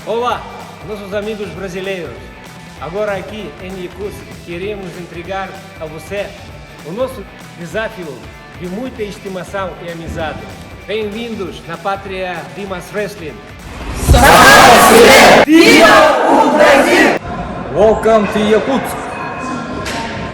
Olá, nossos amigos brasileiros. Agora aqui em Yakutsk queremos entregar a você o nosso desafio de muita estimação e amizade. Bem-vindos na pátria Dimas Wrestling. Welcome to Yakutsk!